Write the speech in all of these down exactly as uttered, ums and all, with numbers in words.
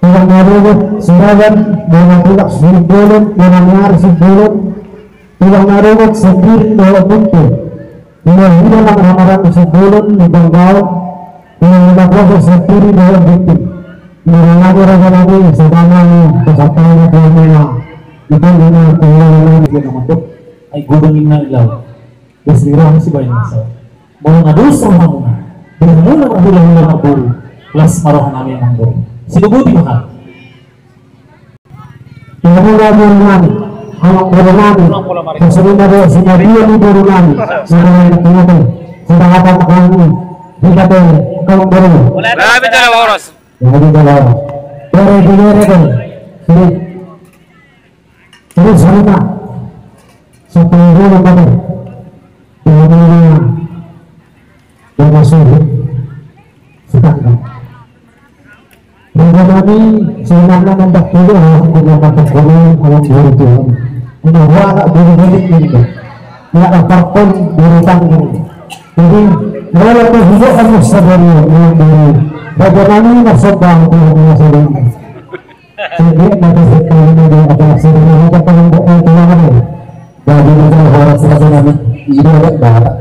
Tulang na dohot Siragan, Bona Tulak Simbolon, Bona Miar Simbolon, Tulang na dohot Sembiring dohot Munte. Tulang na dohot Hamaran Simbolon, Lumban Gaol, Tulang na dohot Sembiring dohot Ginting. Murang ado raja nami, saudara nami, pasampaion tu hamuna. Itu ina tulang nami, dia nama tu. Ai gudang ina ilau. Bas ni roha ni sibaen na so. Molo na dos rohamuna, di hamuna marhulahula marboru, las ma roha nami amangboru. Sidoboti ma hami. Di hamuna boru nami, amangboru nami, songon i ma dohot sinabia ni boru nami, songon i ma dohot sinabia ni boru nami. Jadi, jadi, jadi, jadi, Terus sama. Satu dulu kami. Dua dulu. Dua masuk. Sedangkan. Dua kami sebenarnya nampak dulu, kalau nampak dulu, kalau dulu itu. Ini dua anak dulu balik ini. Ya, apapun dulu tanggung. Jadi, kalau aku juga kamu sadari, yang dulu. Bagaimana ini maksud bang, kalau masalah ini? Sehingga maka sekali ini dia adalah sebenarnya kita membuat pertolongan. Jadi kita harus rasa nami ini ada darah.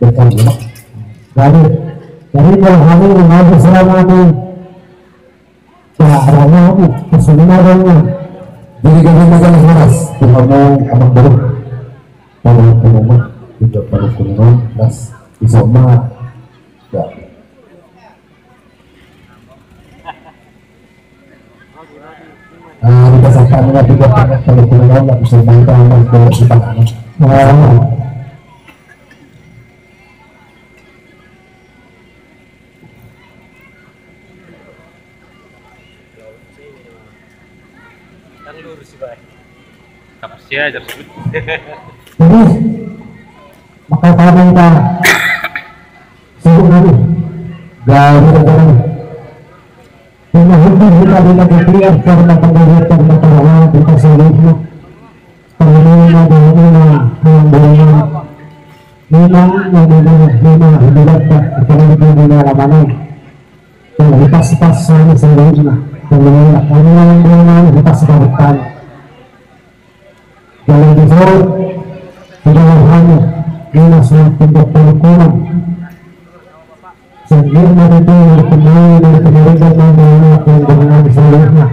Betul ya. Jadi, jadi kalau kami mengaji selama ini, ya, rame ini, keseminarannya. Jadi kami masalah keras, Tuhan mau amat buruk. Kalau kamu mah, tidak perlu kurang keras, bisa mah. Ya. Ah, di pasampaion na tiga paket kalau punya orang nggak bisa main tangan, kalau kita. Ah. Jadi, maka kami ta sebut dulu. Gabe gabe. Ini hukum kita di negeri karena pembagian karena perawan kita seluruhnya. Pemilihan ada lima yang berlima. Lima yang berlima, lima yang berlima, apalagi di lima lama ini. Yang kita sepas sana seluruhnya. Pemilihan ada lima yang berlima, kita sepakat. Dalam besar, di dalam hanya, ini suatu tindak penghukuman. Sehingga mereka yang berkembang dari pemerintah dan anak yang berkenan seluruhnya.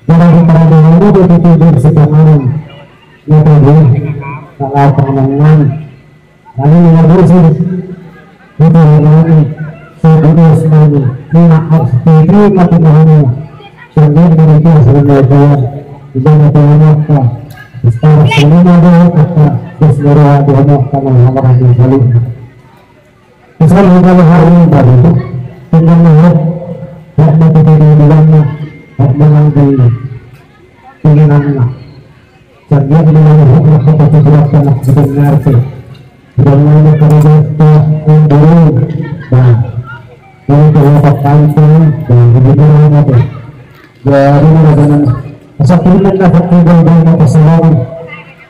Jadi, para dahulu dia tidur sepanganan. Dia tadi, kalau pengenangan. Kami mengajukan itu hari ini, sebagai semuanya, ini harus diterima Tuhannya. Sehingga mereka sebenarnya, di mana Tuhan Maha, sekarang semua ada kata, terus baru ada Tuhan Maha, Tuhan Maha, Tuhan Maha. Misalnya kalau hari ini tadi itu, tinggal melihat, tidak mau kita di dalamnya, tidak mengambil keinginannya. Sehingga di dalam hukum apa itu tidak pernah didengar itu. Tidak mau ada kerja itu yang dulu. Nah, ini kalau tak tahu itu, dan di dalam apa? Jadi, marajanan. Asa pilihan na pakai gol-gol na pasangan.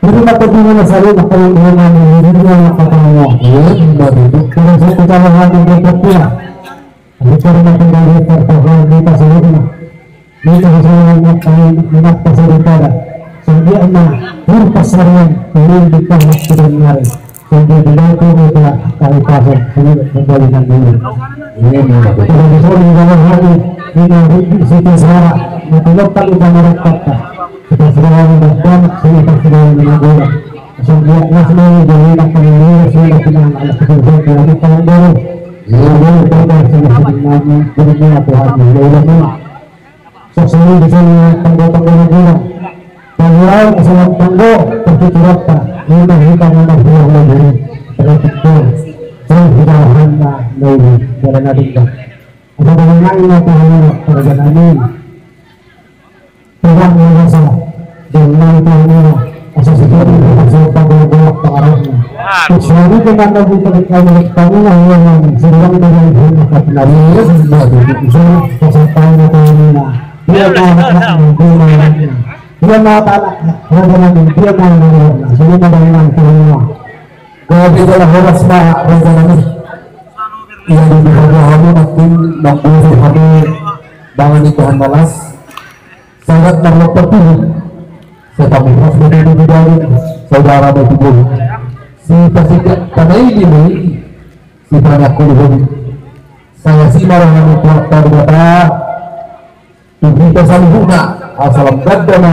Jadi, maka di mana saya nak kalau dia mau, dia mau apa kamu? Iya, benar itu. Kalau saya kita mau ambil dia tak kira. Jadi, karena tinggal di pertokoan di pasangan. Ini pasangan yang kami enak pasangan pada. Sehingga emak, ini pasangan, ini di tengah sebenarnya. Sampai di bawah itu kita tahu pasal ini kembali nanti. Ini mau apa? Kalau di sana di dalam hati, ini nanti situ suara, nanti lokal kita mereka. Kita sudah mendapatkan, sini pasti dalam menabuh. Sampai ya, semua jadi nak kami ini, semua kita anak kecil, saya kira kita yang baru. Ini baru kita semua sebenarnya, jadi ini apa hati, ya udah, Mak. Sasali di sini tanggo-tanggo na bilang. Tanggo, asal tanggo, pasti curhat, Pak. Ini mah kita memang bilang lagi. Terus itu, terus kita hamba lagi. Jalan adiknya. Apa dengan lain apa yang kerja kami? Tuhan yang rasa. Dan lain Tuhan yang rasa. Asa sejati, asa tanggo-tanggo pengaruhnya. Kecuali dengan lagi terkait dengan tanggungan yang sedang dengan hamba kami. Jadi, asa tanggo-tanggo. Dia mau anak-anaknya, dia mau anak-anaknya. Dia mau anak-anaknya, dia mau anak-anaknya. Jadi, ada yang semua. Gabe jala horas ma raja nami. Ia di bagahamu nanti mambusi hami mangan ni Tuhan malas. Sangat marlompa tuhu. Saya tamu ras dari di dalam saudara mau tubuh. Si pasik tanai di mui. Si panak kuli hodi. Saya si marahani Tuhan Debata. Tu hita saluhutna, asa lam ganda ma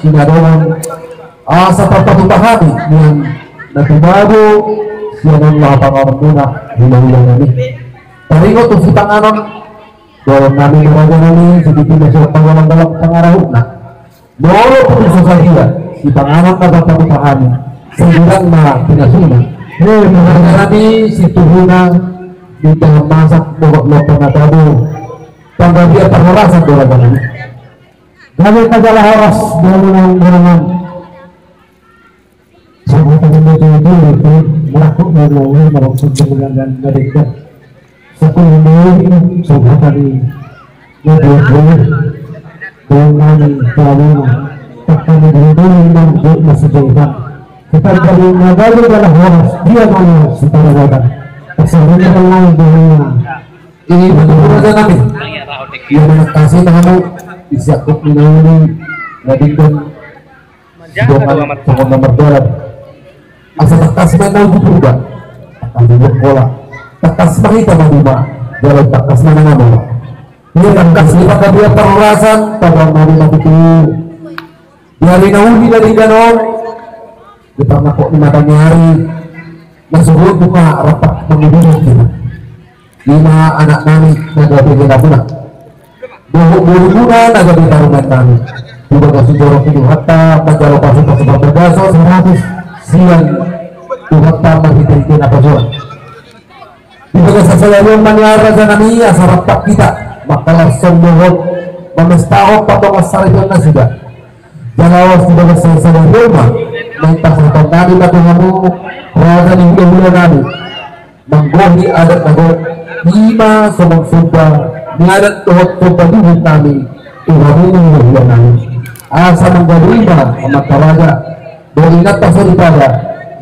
sinadongan, asa tarpatupa hami nian na tumabo sian on laho panganon muna hula-hula nami. Taringot tu sipanganon, dohot nami ma raja nami, sititi na sian panggalang-galang pangarahutna. Molo pun so sadia sipanganon na tarpatupa hami, sibirang ma pinasuna. Raja nami, situhuna, di dalam masak dohot lompa na tabo. Panggabean parhorasan do raja nami. Gabe ma jala horas di hamu na hurang. Sama tadi itu itu itu melakukan mau mau untuk kemudian dan mereka. Satu ini sama tadi itu itu dengan kami kami takkan dulu dan masih jauh. Kita dari Nabalu adalah horas dia mau sekarang. Kesalahan lain dunia. Ini betul raja nami. Ia mengatasi tamu di siakut minum di lading dan sidongan tongon nomor dalam. Asa tangkas main nau di Purba. Tangkas di bola. Tangkas mahita maduma. Jalan tangkas mana nama. Ia tangkas di panggabean parhorasan. Pada mari mati tu. Di ari na uli dari danon. Di parnangkok ni mata ni ari. Na suhut buka rapat mangudurti. Ima anak nami na gabe genapuna. Dohot borumuna na gabe parumaen nami. Di bagasan joro ni Tuhanta manjalo pasu-pasu parbagason saratus sian Tuhanta marhite-hite na pasu-pasu. Di bagasan sadari on ma nian raja nami asa rap hita mangkalashon dohot mamestahon pardongansaripeon nasida. Jala laos di bagasan sada-sada rumah, naeng pasahaton nami ma tu hamu, raja ni hulahula nami, manggohi adat na gok, i ma songon somba ni adat dohot somba ni uhum nami tu hamu hulahula nami. Asa manggabe i ma amanta raja dohot inanta soripada,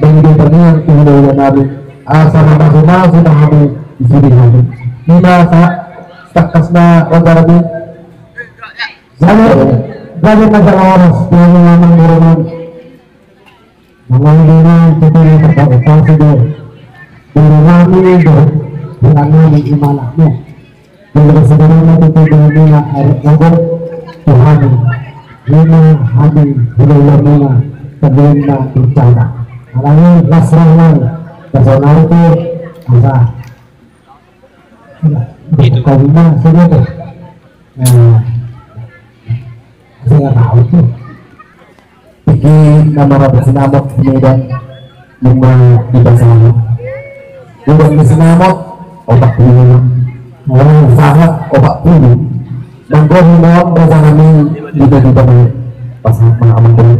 mangido tangiang tu hulahula nami, asa mamasumasu ma hamu di sude hami. I ma asa tangkas ma raja nami. Jadi, jadi masalah horas, dia memang memang. Memang dia itu punya terbaik kasih dia. Dia memang ini dia, dia memang ini malah dia. Dia sebenarnya itu dia punya air kagok Tuhan. Lima hati, dia punya sebelumnya dicatat. Alami las rahman, personality, asa. Itu. Kau lima, sini tuh. Eh, saya tahu tuh. Tingki na marada sinamot di Medan, lima di Basana. Udan ni sinamot, opat pulu. Oh, sahat, opat pulu. Manggohi ma on raja nami di Medan. Pas ma amang dulu.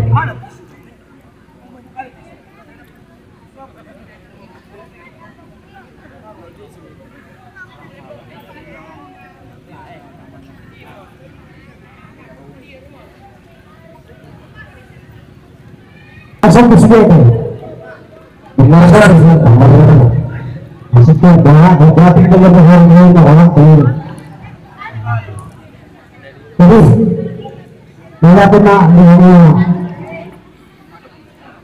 Asal besi bete. Benar kan? Maksudnya, bahwa berarti kita berharap ini bahwa ini. Jadi, bila kita di dunia,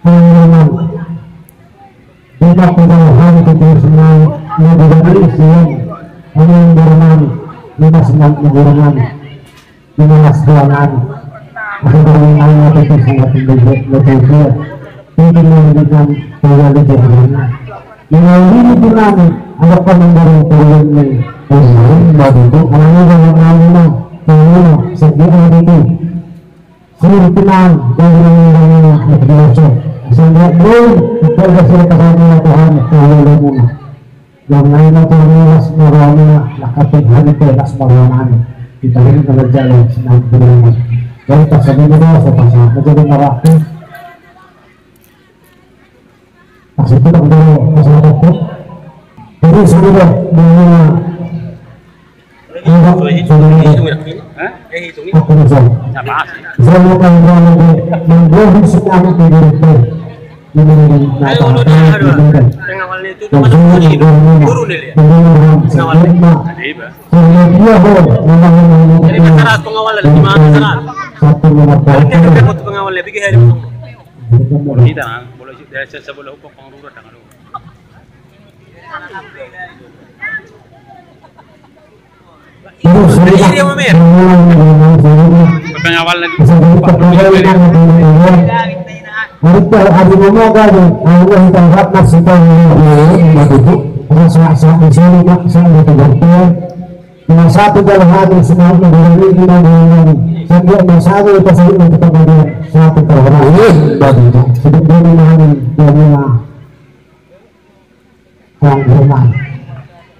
Pengalaman. Di waktu jauhan ke Tuhan, na di dalam Tuhan, kami yang bermain, di mas yang bermain, di mas Tuhan. Aku bermain, aku tuh sangat mendukung, mendukung dia. Itu menunjukkan bahwa di Tuhan. Yang ini Tuhan, ada kami yang bermain, bermain, madu itu, orang ini bermain, bermain, segi ada itu. Siripinang, dari yang berdosa. Sehingga belum, kita sudah kasih Tuhan, Tuhan, Tuhan. Yang lain itu, las marwana, lakat Tuhan itu, las marwana. Kita ini kalau jalan, senang berdoa. Jadi, pas ada berdoa, saya pasang, jadi marah. Maksudnya, kalau masalah itu, jadi, sebenarnya, Pengawal lagi.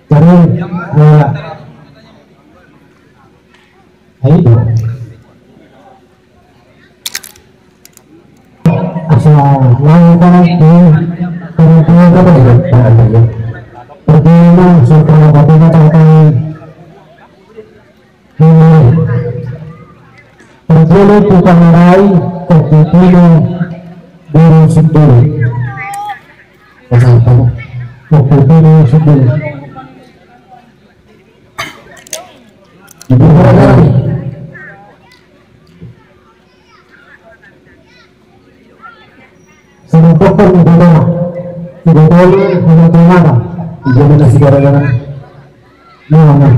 Jadi, eh, ayo. Asal lawan kan, eh, pertama, pertama, pertama, pertama, Parjolo tu Pangarahi, Parjolo tu Boru Sindoro. Parjolo tu Boru Sindoro. Ibu Pangarahi. Sinampokon ni Bama, Ibu Bama, Ibu Bama. Ibu Bama si gara-gara. Nah, nah.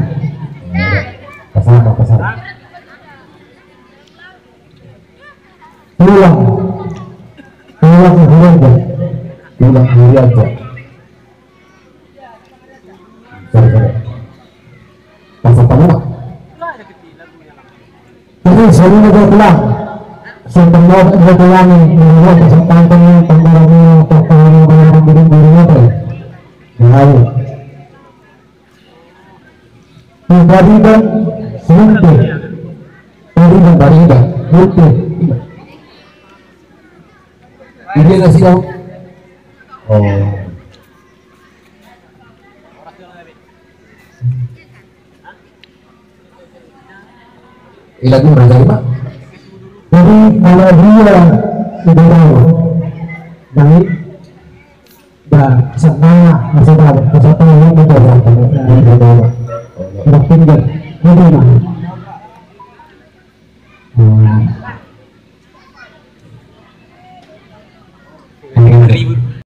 Pasama, pasama. Tulang. Tulang Huriaja. Tulang Huriaja. Sorry, sorry. Pasal tamu, Pak. Jadi, sorry, udah pulang. Sudah mau, udah pulang nih. Ini udah pasal tantang nih, tantang nih, tantang nih, tantang nih, tantang nih, tantang nih. Nah, ayo. Pariban Sultan. Pariban, Pariban Sultan. Dia nasi dong. Oh. Ilan dulu raja lima. Jadi kalau dia tidak tahu, baik, dah sana masih tahu, masih tahu ini tidak tahu.